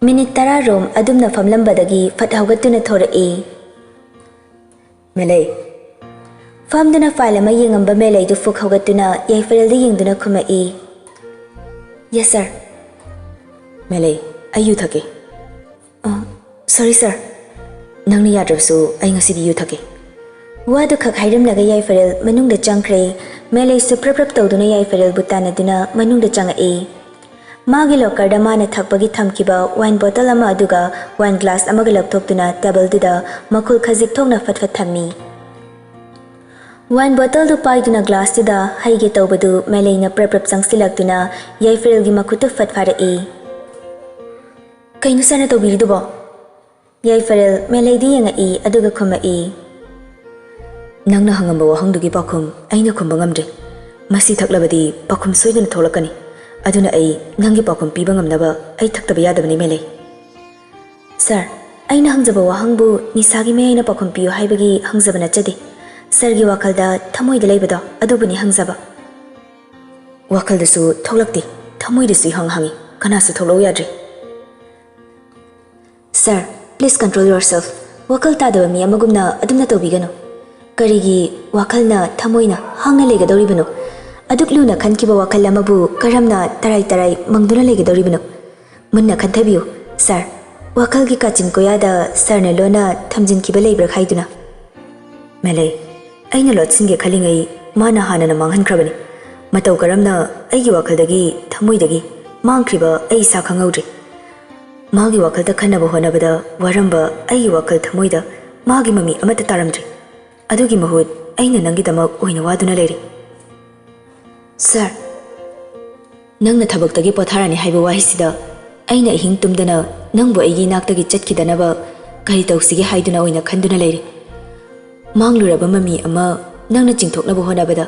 ꯃꯤꯅꯤꯠ ꯇꯔꯥ ꯔꯣꯝ ꯑꯗꯨꯝꯅ ꯐꯝꯂꯝꯕꯗꯒꯤ ꯐꯠ ꯍꯧꯒꯠꯇꯨꯅ ꯊꯣꯔꯛꯏ꯫ ꯃꯦꯂꯩ꯫ ꯐꯝꯗꯨꯅ ꯐꯥꯏꯜ ꯑꯃ ꯌꯦꯡꯉꯝꯕ ꯃꯦꯂꯩꯗꯨ ꯐꯨꯛ ꯍꯧꯒꯠꯇꯨꯅ ꯌꯥꯏꯐꯔꯦꯜꯗ ꯌꯦꯡꯗꯨꯅ ꯈꯨꯝꯃꯛꯏ꯫ Yes, sir. ꯃꯦꯂꯩ, ꯑꯩ ꯌꯨ ꯊꯛꯀꯦ꯫ ꯑ, sorry, sir. ꯅꯪꯅ ꯌꯥꯗ꯭ꯔꯕꯁꯨ ꯑꯩ ꯉꯁꯤꯗꯤ ꯌꯨ ꯊꯛꯀꯦ꯫ ꯋꯥꯗꯨ ꯈꯛ ꯍꯥꯏꯔꯝꯂꯒ ꯌꯥꯏꯐꯔꯦꯜ ꯃꯅꯨꯡꯗ ꯆꯪꯈ꯭ꯔꯦ꯫ ꯃꯦꯂꯩꯁꯨ ꯄ꯭ꯔꯞ ꯄ꯭ꯔꯞ ꯇꯧꯗꯨꯅ ꯌꯥꯏꯐꯔꯦꯜꯕꯨ ꯇꯥꯟꯅꯗꯨꯅ ꯃꯅꯨꯡꯗ ꯆꯪꯉꯛꯏ꯫ ꯃꯥꯒꯤ ꯂꯣꯀꯔꯗ ꯃꯥꯅ ꯊꯛꯄꯒꯤ ꯊꯝꯈꯤꯕ ꯋꯥꯏꯟ ꯕꯣꯇꯜ ꯑꯃ ꯑꯗꯨꯒ ꯋꯥꯏꯟ ꯒ꯭ꯂꯥꯁ ꯑꯃꯒ ꯂꯧꯊꯣꯛꯇꯨꯅ ꯇꯦꯕꯜꯗꯨꯗ ꯃꯈꯨꯜ ꯈꯖꯤꯛ ꯊꯣꯛꯅ ꯐꯠ ꯐꯠ ꯊꯝꯃꯤ꯫ ꯋꯥꯏꯟ ꯕꯣꯇꯜꯗꯨ ꯄꯥꯏꯗꯨꯅ ꯒ꯭ꯂꯥꯁꯇꯨꯗ ꯍꯩꯒꯦ ꯇꯧꯕꯗꯨ ꯃꯦꯂꯩꯅ ꯄ꯭ꯔꯞ ꯄ꯭ꯔꯞ ꯆꯪꯁꯤꯜꯂꯛꯇꯨꯅ ꯌꯥꯏꯐꯔꯦꯜꯒꯤ ꯃꯈꯨꯠꯇꯨ ꯐꯠ ꯐꯥꯔꯛꯏ꯫ ꯀꯩꯅꯣ ꯁꯥꯔꯅ ꯇꯧꯕꯤꯔꯤꯗꯨꯕꯣ? ꯌꯥꯏꯐꯔꯦꯜ ꯃꯦꯂꯩꯗ ꯌꯦꯡꯉꯛꯏ, ꯑꯗꯨꯒ ꯈꯨꯝꯃꯛꯏ꯫ ꯅꯪꯅ ꯍꯪꯉꯝꯕ ꯋꯥꯍꯪꯗꯨꯒꯤ ꯄꯥꯎꯈꯨꯝ ꯑꯩꯅ ꯈꯨꯝꯕ ꯉꯝꯗ꯭ꯔꯦ꯫ ꯃꯁꯤ ꯊꯛꯂꯕꯗꯤ ꯄꯥꯎꯈꯨꯝ ꯁꯣꯏꯗꯅ ꯊꯣꯛꯂꯛꯀꯅꯤ꯫ ꯑꯗꯨꯅ ꯑꯩ ꯅꯪꯒꯤ ꯄꯥꯎꯈꯨꯝ ꯄꯤꯕ ꯉꯝꯅꯕ ꯑꯩ ꯊꯛꯇꯕ ꯌꯥꯗꯕꯅꯤ, ꯃꯦꯂꯩ꯫ ꯁꯥꯔ, ꯑꯩꯅ ꯍꯪꯖꯕ ꯋꯥꯍꯪꯕꯨ ꯅꯤꯁꯥꯒꯤ ꯃꯌꯥꯏꯅ ꯄꯥꯎꯈꯨꯝ ꯄꯤꯌꯨ ꯍꯥꯏꯕꯒꯤ ꯍꯪꯖꯕ ꯅꯠꯆꯗꯦ꯫ ꯁꯥꯔꯒꯤ ꯋꯥꯈꯜꯗ ꯊꯃꯣꯏꯗ ꯂꯩꯕꯗꯣ ꯑꯗꯨꯕꯨꯅꯤ ꯍꯪꯖꯕ꯫ ꯋꯥꯈꯜꯗꯁꯨ ꯊꯣꯛꯂꯛꯇꯦ꯫ ꯊꯃꯣꯏꯗꯁꯨ ꯏꯍꯪ ꯍꯪꯉꯤ, ꯀꯅꯥꯁꯨ ꯊꯣꯛꯂꯛꯎ ꯌꯥꯗ꯭ꯔꯤ꯫ "Sir, please control yourself. ꯋꯥꯈꯜ ꯇꯥꯗꯕ ꯃꯤ ꯑꯃꯒꯨꯝꯅ ꯑꯗꯨꯝꯅ ꯇꯧꯕꯤꯒꯅꯨ꯫ ꯀꯔꯤꯒꯤ ꯋꯥꯈꯜꯅ ꯊꯃꯣꯏꯅ ꯍꯥꯡꯅ ꯂꯩꯒꯗꯧꯔꯤꯕꯅꯣ? ꯑꯗꯨꯛ ꯂꯨꯅ ꯈꯟꯈꯤꯕ ꯋꯥꯈꯜ ꯑꯃꯕꯨ ꯀꯔꯝꯅ ꯇꯔꯥꯏ ꯇꯔꯥꯏ ꯃꯪꯗꯨꯅ ꯂꯩꯒꯗꯧꯔꯤꯕꯅꯣ? ꯃꯨꯟꯅ ꯈꯟꯊꯕꯤꯌꯨ, sir꯫ ꯋꯥꯈꯜꯒꯤ ꯀꯥꯆꯤꯟ ꯀꯣꯌꯥꯗ sirꯅ ꯂꯣꯟꯅ ꯊꯝꯖꯤꯟꯈꯤꯕ ꯂꯩꯕ꯭ꯔꯥ ꯈꯥꯏꯗꯨꯅ?" "ꯃꯦꯂꯩ, ꯑꯩꯅ ꯂꯣꯠꯁꯤꯟꯒꯦ ꯈꯜꯂꯤꯉꯩ ꯃꯥꯅ ꯍꯥꯟꯅꯅ ꯃꯥꯡꯍꯟꯈ꯭ꯔꯕꯅꯤ꯫ ꯃꯇꯧ ꯀꯔꯝꯅ ꯑꯩꯒꯤ ꯋꯥꯈꯜꯗꯒꯤ, ꯊꯃꯣꯏꯗꯒꯤ ꯃꯥꯡꯈ꯭ꯔꯤꯕ ꯑꯩ ꯏꯁꯥ ꯈꯪꯍꯧꯗ꯭ꯔꯤ꯫ ꯃꯥꯒꯤ ꯋꯥꯈꯜꯗ ꯈꯟꯅꯕ ꯍꯣꯠꯅꯕꯗ ꯋꯥꯔꯝꯕ ꯑꯩꯒꯤ ꯋꯥꯈꯜ ꯊꯃꯣꯏꯗ ꯃꯥꯒꯤ ꯃꯃꯤ ꯑꯃꯠꯇ ꯇꯥꯔꯝꯗ꯭ꯔꯤ꯫ ꯑꯗꯨꯒꯤ ꯃꯍꯨꯠ ꯑꯩꯅ ꯅꯪꯒꯤꯗꯃꯛ ꯑꯣꯏꯅ ꯋꯥꯗꯨꯅ ꯂꯩꯔꯤ꯫ Sir, ꯅꯪꯅ ꯊꯕꯛꯇꯒꯤ ꯄꯣꯊꯥꯔꯅꯤ ꯍꯥꯏꯕ ꯋꯥꯍꯩꯁꯤꯗ ꯑꯩꯅ ꯑꯍꯤꯡ ꯇꯨꯝꯗꯅ ꯅꯪꯕꯨ ꯑꯩꯒꯤ ꯏꯅꯥꯛꯇꯒꯤ ꯆꯠꯈꯤꯗꯅꯕ ꯀꯔꯤ ꯇꯧꯁꯤꯒꯦ ꯍꯥꯏꯗꯨꯅ ꯑꯣꯏꯅ ꯈꯟꯗꯨꯅ ꯂꯩꯔꯤ꯫ ꯃꯥꯡꯂꯨꯔꯕ ꯃꯃꯤ ꯑꯃ ꯅꯪꯅ ꯆꯤꯡꯊꯣꯛꯅꯕ ꯍꯣꯠꯅꯕꯗ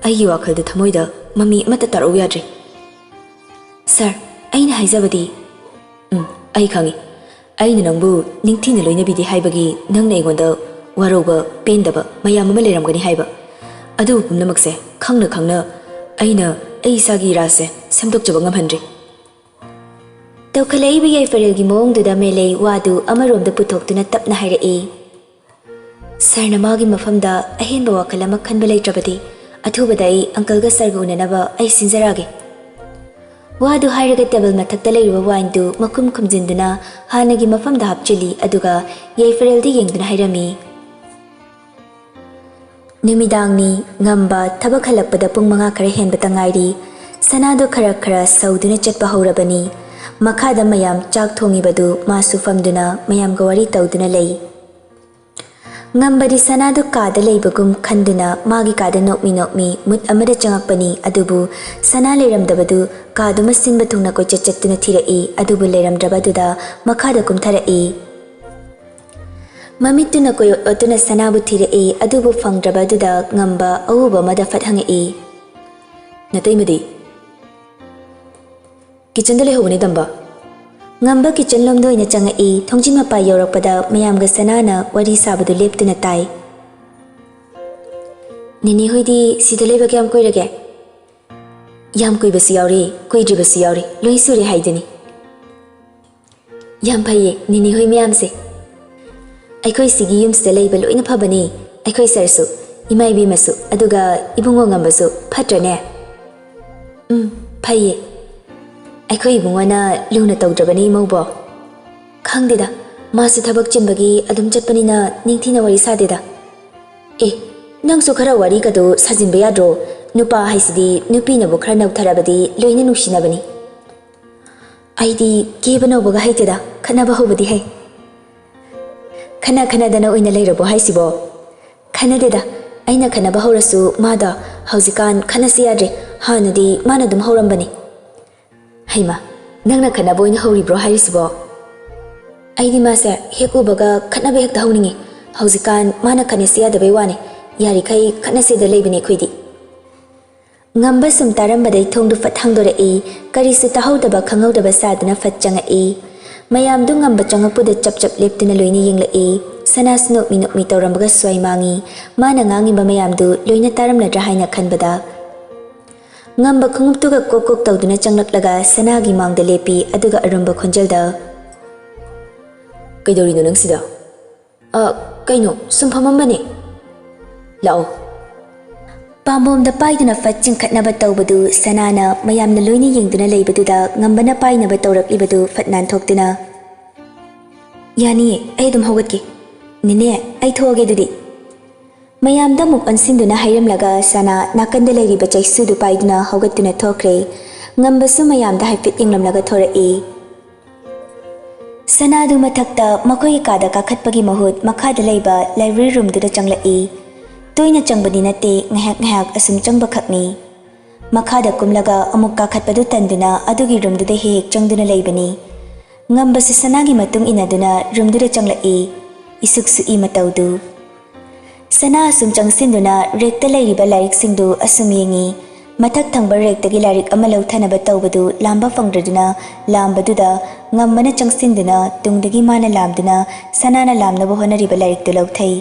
ꯑꯩꯒꯤ ꯋꯥꯈꯜꯗ, ꯊꯃꯣꯏꯗ ꯃꯃꯤ ꯑꯃꯠꯇ ꯇꯥꯔꯛꯎ ꯌꯥꯗ꯭ꯔꯦ꯫ Sir, ꯑꯩꯅ ꯍꯥꯏꯖꯕꯗꯤ..." "ꯎꯝ, ꯑꯩ ꯈꯪꯏ꯫ ꯑꯩꯅ ꯅꯪꯕꯨ ꯅꯤꯡꯊꯤꯅ ꯂꯣꯏꯅꯕꯤꯗꯦ ꯍꯥꯏꯕꯒꯤ ꯅꯪꯅ ꯑꯩꯉꯣꯟꯗ ꯋꯥꯔꯧꯕ, ꯄꯦꯟꯗꯕ ꯃꯌꯥꯝ ꯑꯃ ꯂꯩꯔꯝꯒꯅꯤ ꯍꯥꯏꯕ꯫ ꯑꯗꯨꯕꯨ ꯄꯨꯝꯅꯃꯛꯁꯦ ꯈꯪꯅ ꯈꯪꯅ ꯑꯩꯅ ꯑꯩ ꯏꯁꯥꯒꯤ ꯏꯔꯥꯁꯦ ꯁꯦꯝꯗꯣꯛꯆꯕ ꯉꯝꯍꯟꯗ꯭ꯔꯤ꯫" ꯇꯧꯈꯠꯂꯛꯏꯕ ꯌꯥꯏꯐꯔꯦꯜꯒꯤ ꯃꯑꯣꯡꯗꯨꯗ ꯃꯦꯂꯩ ꯋꯥꯗꯨ ꯑꯃꯔꯣꯝꯗ ꯄꯨꯊꯣꯛꯇꯨꯅ ꯇꯞꯅ ꯍꯥꯏꯔꯛꯏ꯫ "Sirꯅ ꯃꯥꯒꯤ ꯃꯐꯝꯗ ꯑꯍꯦꯟꯕ ꯋꯥꯈꯜ ꯑꯃ ꯈꯟꯕ ꯂꯩꯇ꯭ꯔꯕꯗꯤ, ꯑꯊꯨꯕꯗ ꯑꯩ uncleꯒ sirꯒ ꯎꯅꯅꯕ ꯑꯩ ꯁꯤꯟꯖꯔꯛꯑꯒꯦ꯫" ꯋꯥꯗꯨ ꯍꯥꯏꯔꯒ table ꯃꯊꯛꯇ ꯂꯩꯔꯤꯕ wineꯗꯨ ꯃꯈꯨꯝ ꯈꯨꯝꯖꯤꯟꯗꯨꯅ ꯍꯥꯟꯅꯒꯤ ꯃꯐꯝꯗ ꯍꯥꯞꯆꯤꯜꯂꯤ, ꯑꯗꯨꯒ ꯌꯥꯏꯐꯔꯦꯜꯗ ꯌꯦꯡꯗꯨꯅ ꯍꯥꯏꯔꯝꯃꯤ꯫ ꯅꯨꯃꯤꯗꯥꯡꯅꯤ꯫ ꯉꯝꯕ ꯊꯕꯛ ꯍꯜꯂꯛꯄꯗ ꯄꯨꯡ ꯃꯉꯥ ꯈꯔ ꯍꯦꯟꯕꯇ ꯉꯥꯏꯔꯤ꯫ ꯁꯅꯥꯗꯣ ꯈꯔ ꯈꯔ ꯁꯧꯗꯨꯅ ꯆꯠꯄ ꯍꯧꯔꯕꯅꯤ꯫ ꯃꯈꯥꯗ ꯃꯌꯥꯝ ꯆꯥꯛ ꯊꯣꯡꯉꯤꯕꯗꯨ ꯃꯥꯁꯨ ꯐꯝꯗꯨꯅ ꯃꯌꯥꯝꯒ ꯋꯥꯔꯤ ꯇꯧꯗꯨꯅ ꯂꯩ꯫ ꯉꯝꯕꯗꯤ ꯁꯅꯥꯗꯨ ꯀꯥꯗ ꯂꯩꯕꯒꯨꯝ ꯈꯟꯗꯨꯅ ꯃꯥꯒꯤ ꯀꯥꯗ ꯅꯣꯛꯃꯤ ꯅꯣꯛꯃꯤ ꯃꯨꯠ ꯑꯃꯗ ꯆꯪꯉꯛꯄꯅꯤ꯫ ꯑꯗꯨꯕꯨ ꯁꯅꯥ ꯂꯩꯔꯝꯗꯕꯗꯨ ꯀꯥꯗꯨꯃ ꯁꯤꯟꯕ ꯊꯨꯡꯅ ꯀꯣꯏꯆꯠ ꯆꯠꯇꯨꯅ ꯊꯤꯔꯛꯏ꯫ ꯑꯗꯨꯕꯨ ꯂꯩꯔꯝꯗ꯭ꯔꯕꯗꯨꯗ ꯃꯈꯥꯗ ꯀꯨꯝꯊꯔꯛꯏ꯫ ꯃꯃꯤꯠꯇꯨꯅ ꯀꯣꯏ ꯑꯣꯠ ꯑꯣꯠꯇꯨꯅ ꯁꯅꯥꯕꯨ ꯊꯤꯔꯛꯏ꯫ ꯑꯗꯨꯕꯨ ꯐꯪꯗ꯭ꯔꯕꯗꯨꯗ ꯉꯝꯕ ꯑꯎꯕ ꯑꯃꯗ ꯐꯠ ꯍꯪꯉꯛꯏ꯫ "ꯅꯇꯩꯃꯗꯤ?" "Kitchenꯗ ꯂꯩꯍꯧꯕꯅꯤ, ꯇꯝꯕ꯫" ꯉꯝꯕ kitchen ꯂꯣꯝꯗ ꯑꯣꯏꯅ ꯆꯪꯉꯛꯏ꯫ ꯊꯣꯡꯖꯤꯟ ꯃꯄꯥ ꯌꯧꯔꯛꯄꯗ ꯃꯌꯥꯝꯒ ꯁꯅꯥꯅ ꯋꯥꯔꯤ ꯁꯥꯕꯗꯨ ꯂꯦꯞꯇꯨꯅ ꯇꯥꯏ꯫ "ꯅꯦꯅꯦ ꯍꯣꯏꯗꯤ ꯁꯤꯗ ꯂꯩꯕ ꯀꯌꯥꯝ ꯀꯨꯏꯔꯒꯦ?" ꯌꯥꯝ ꯀꯨꯏꯕꯁꯨ ꯌꯥꯎꯔꯤ, ꯀꯨꯏꯗ꯭ꯔꯤꯕꯁꯨ ꯌꯥꯎꯔꯤ, ꯂꯣꯏ ꯁꯨꯔꯦ ꯍꯥꯏꯗꯨꯅꯤ꯫ ꯌꯥꯝ ꯐꯩꯌꯦ, ꯅꯦꯅꯦ ꯍꯣꯏ ꯃꯌꯥꯝꯁꯦ꯫ ꯑꯩꯈꯣꯏ ꯁꯤꯒꯤ ꯌꯨꯝꯁꯤꯗ ꯂꯩꯕ ꯂꯣꯏꯅ ꯐꯕꯅꯤ꯫ ꯑꯩꯈꯣꯏ ꯁꯔꯁꯨ, ꯏꯃꯥ ꯏꯕꯦꯝꯃꯁꯨ, ꯑꯗꯨꯒ ꯏꯕꯨꯡꯉꯣ ꯉꯝꯕꯁꯨ ꯐꯠꯇ꯭ꯔꯅꯦ? ꯎꯝ, ꯐꯩꯌꯦ꯫ ꯑꯩꯈꯣꯏ ꯏꯕꯨꯡꯉꯣꯅ ꯂꯨꯅ ꯇꯧꯗ꯭ꯔꯕꯅꯤ ꯏꯃꯧꯕꯣ꯫ ꯈꯪꯗꯦꯗ, ꯃꯥꯁꯨ ꯊꯕꯛ ꯆꯤꯟꯕꯒꯤ ꯑꯗꯨꯝ ꯆꯠꯄꯅꯤꯅ ꯅꯤꯡꯊꯤꯅ ꯋꯥꯔꯤ ꯁꯥꯗꯦꯗ꯫ ꯑꯦ, ꯅꯪꯁꯨ ꯈꯔ ꯋꯥꯔꯤꯒꯗꯣ ꯁꯥꯖꯤꯟꯕ ꯌꯥꯗ꯭ꯔꯣ? ꯅꯨꯄꯥ ꯍꯥꯏꯁꯤꯗꯤ ꯅꯨꯄꯤꯅꯕꯨ ꯈꯔ ꯅꯧꯊꯔꯕꯗꯤ ꯂꯣꯏꯅ ꯅꯨꯡꯁꯤꯅꯕꯅꯤ꯫ ꯑꯩꯗꯤ ꯀꯦꯕ ꯅꯧꯕꯒ ꯍꯩꯇꯦꯗ, ꯈꯠꯅꯕ ꯍꯧꯕꯗꯤ ꯍꯩ꯫ ꯈꯠꯅ ꯈꯠꯅꯗꯅ ꯑꯣꯏꯅ ꯂꯩꯔꯕꯣ ꯍꯥꯏꯁꯤꯕꯣ? ꯈꯠꯅꯗꯦꯗ, ꯑꯩꯅ ꯈꯠꯅꯕ ꯍꯧꯔꯁꯨ ꯃꯥꯗꯣ ꯍꯧꯖꯤꯛꯀꯥꯟ ꯈꯠꯅꯁꯤ ꯌꯥꯗ꯭ꯔꯦ, ꯍꯥꯟꯅꯗꯤ ꯃꯥꯅ ꯑꯗꯨꯝ ꯍꯧꯔꯝꯕꯅꯤ꯫ ꯍꯩꯃ, ꯅꯪꯅ ꯈꯠꯅꯕ ꯑꯣꯏꯅ ꯍꯧꯔꯤꯕ꯭ꯔꯣ ꯍꯥꯏꯔꯤꯁꯤꯕꯣ? ꯑꯩꯗꯤ ꯃꯥꯁꯦ ꯍꯦꯛ ꯎꯕꯒ ꯈꯠꯅꯕ ꯍꯦꯛꯇ ꯍꯧꯅꯤꯡꯉꯤ꯫ ꯍꯧꯖꯤꯛꯀꯥꯟ ꯃꯥꯅ ꯈꯠꯅꯁꯤ ꯌꯥꯗꯕꯩ ꯋꯥꯅꯤ, ꯌꯥꯔꯤꯈꯩ ꯈꯠꯅꯁꯦꯗ ꯂꯩꯕꯅꯦ ꯑꯩꯈꯣꯏꯗꯤ꯫ ꯉꯝꯕ ꯁꯨꯝ ꯇꯥꯔꯝꯕꯗꯩ ꯊꯣꯡꯗꯨ ꯐꯠ ꯍꯥꯡꯗꯣꯔꯛꯏ꯫ ꯀꯔꯤꯁꯨ ꯇꯥꯍꯧꯗꯕ ꯈꯪꯍꯧꯗꯕ ꯁꯥꯗꯨꯅ ꯐꯠ ꯆꯪꯉꯛꯏ꯫ ꯃꯌꯥꯝꯗꯨ ꯉꯝꯕ ꯆꯪꯉꯛꯄꯗ ꯆꯞ ꯆꯞ ꯂꯦꯞꯇꯨꯅ ꯂꯣꯏꯅ ꯌꯦꯡꯂꯛꯏ꯫ ꯁꯅꯥꯁꯨ ꯅꯣꯛꯃꯤ ꯅꯣꯛꯃꯤ ꯇꯧꯔꯝꯕꯒ ꯁ꯭ꯋꯥꯏ ꯃꯥꯡꯉꯤ꯫ ꯃꯥꯅ ꯉꯥꯡꯉꯤꯕ ꯃꯌꯥꯝꯗꯨ ꯂꯣꯏꯅ ꯇꯥꯔꯝꯂꯗ꯭ꯔꯥ ꯍꯥꯏꯅ ꯈꯟꯕꯗ꯫ ꯉꯝꯕ ꯈꯣꯡꯎꯞꯇꯨꯒ ꯀꯣꯛ ꯀꯣꯛ ꯇꯧꯗꯨꯅ ꯆꯪꯂꯛꯂꯒ ꯁꯅꯥꯒꯤ ꯃꯥꯡꯗ ꯂꯦꯞꯄꯤ, ꯑꯗꯨꯒ ꯑꯔꯨꯝꯕ ꯈꯣꯟꯖꯦꯜꯗ, "ꯀꯩꯗꯧꯔꯤꯅꯣ ꯅꯪꯁꯤꯗ?" "ꯑ, ꯀꯩꯅꯣ, ꯁꯨꯝ ꯐꯝꯃꯝꯕꯅꯦ꯫ ꯂꯥꯛꯑꯣ꯫" ꯄꯥꯝꯕꯣꯝꯗ ꯄꯥꯏꯗꯨꯅ ꯐꯠ ꯆꯤꯡꯈꯠꯅꯕ ꯇꯧꯕꯗꯨ ꯁꯅꯥꯅ ꯃꯌꯥꯝꯅ ꯂꯣꯏꯅ ꯌꯦꯡꯗꯨꯅ ꯂꯩꯕꯗꯨꯗ ꯉꯝꯕꯅ ꯄꯥꯏꯅꯕ ꯇꯧꯔꯛꯂꯤꯕꯗꯨ ꯐꯠ ꯅꯥꯟꯊꯣꯛꯇꯨꯅ, "ꯌꯥꯅꯤꯌꯦ, ꯑꯩ ꯑꯗꯨꯝ ꯍꯧꯒꯠꯀꯦ꯫ ꯅꯦꯅꯦ, ꯑꯩ ꯊꯣꯛꯑꯒꯦ ꯑꯗꯨꯗꯤ꯫" ꯃꯌꯥꯝꯗ ꯑꯃꯨꯛ ꯑꯣꯟꯁꯤꯟꯗꯨꯅ ꯍꯥꯏꯔꯝꯂꯒ ꯁꯅꯥ ꯅꯥꯀꯟꯗ ꯂꯩꯔꯤꯕ ꯆꯩꯁꯨꯗꯨ ꯄꯥꯏꯗꯨꯅ ꯍꯧꯒꯠꯇꯨꯅ ꯊꯣꯛꯈ꯭ꯔꯦ꯫ ꯉꯝꯕꯁꯨ ꯃꯌꯥꯝꯗ ꯍꯥꯏꯐꯦꯠ ꯌꯦꯡꯂꯝꯂꯒ ꯊꯣꯔꯛꯏ꯫ ꯁꯅꯥꯗꯨ ꯃꯊꯛꯇ ꯃꯈꯣꯏꯒꯤ ꯀꯥꯗ ꯀꯥꯈꯠꯄꯒꯤ ꯃꯍꯨꯠ ꯃꯈꯥꯗ ꯂꯩꯕ library roomꯗꯨꯗ ꯆꯪꯂꯛꯏ꯫ ꯇꯣꯏꯅ ꯆꯪꯕꯗꯤ ꯅꯠꯇꯦ, ꯉꯥꯏꯍꯥꯛ ꯉꯥꯏꯍꯥꯛ ꯑꯁꯨꯝ ꯆꯪꯕ ꯈꯛꯅꯤ꯫ ꯃꯈꯥꯗ ꯀꯨꯝꯂꯒ ꯑꯃꯨꯛ ꯀꯥꯈꯠꯄꯗꯨ ꯇꯟꯗꯨꯅ ꯑꯗꯨꯒꯤ roomꯗꯨꯗ ꯍꯦꯛ ꯍꯦꯛ ꯆꯪꯗꯨꯅ ꯂꯩꯕꯅꯤ꯫ ꯉꯝꯕꯁꯨ ꯁꯅꯥꯒꯤ ꯃꯇꯨꯡ ꯏꯟꯅꯗꯨꯅ roomꯗꯨꯗ ꯆꯪꯂꯛꯏ꯫ ꯏꯁꯨꯛ ꯁꯨꯛꯏ ꯃꯇꯧꯗꯨ꯫ ꯁꯅꯥ ꯑꯁꯨꯝ ꯆꯪꯁꯤꯟꯗꯨꯅ rackꯇ ꯂꯩꯔꯤꯕ ꯂꯥꯏꯔꯤꯛꯁꯤꯡꯗꯨ ꯑꯁꯨꯝ ꯌꯦꯡꯉꯤ꯫ ꯃꯊꯛ ꯊꯪꯕ rackꯇꯒꯤ ꯂꯥꯏꯔꯤꯛ ꯑꯃ ꯂꯧꯊꯅꯕ ꯇꯧꯕꯗꯨ ꯂꯥꯝꯕ ꯐꯪꯗ꯭ꯔꯗꯨꯅ ꯂꯥꯝꯕꯗꯨꯗ ꯉꯝꯕꯅ ꯆꯪꯁꯤꯟꯗꯨꯅ ꯇꯨꯡꯗꯒꯤ ꯃꯥꯅ ꯂꯥꯝꯗꯨꯅ ꯁꯅꯥꯅ ꯂꯥꯝꯅꯕ ꯍꯣꯠꯅꯔꯤꯕ ꯂꯥꯏꯔꯤꯛꯇꯨ ꯂꯧꯊꯩ꯫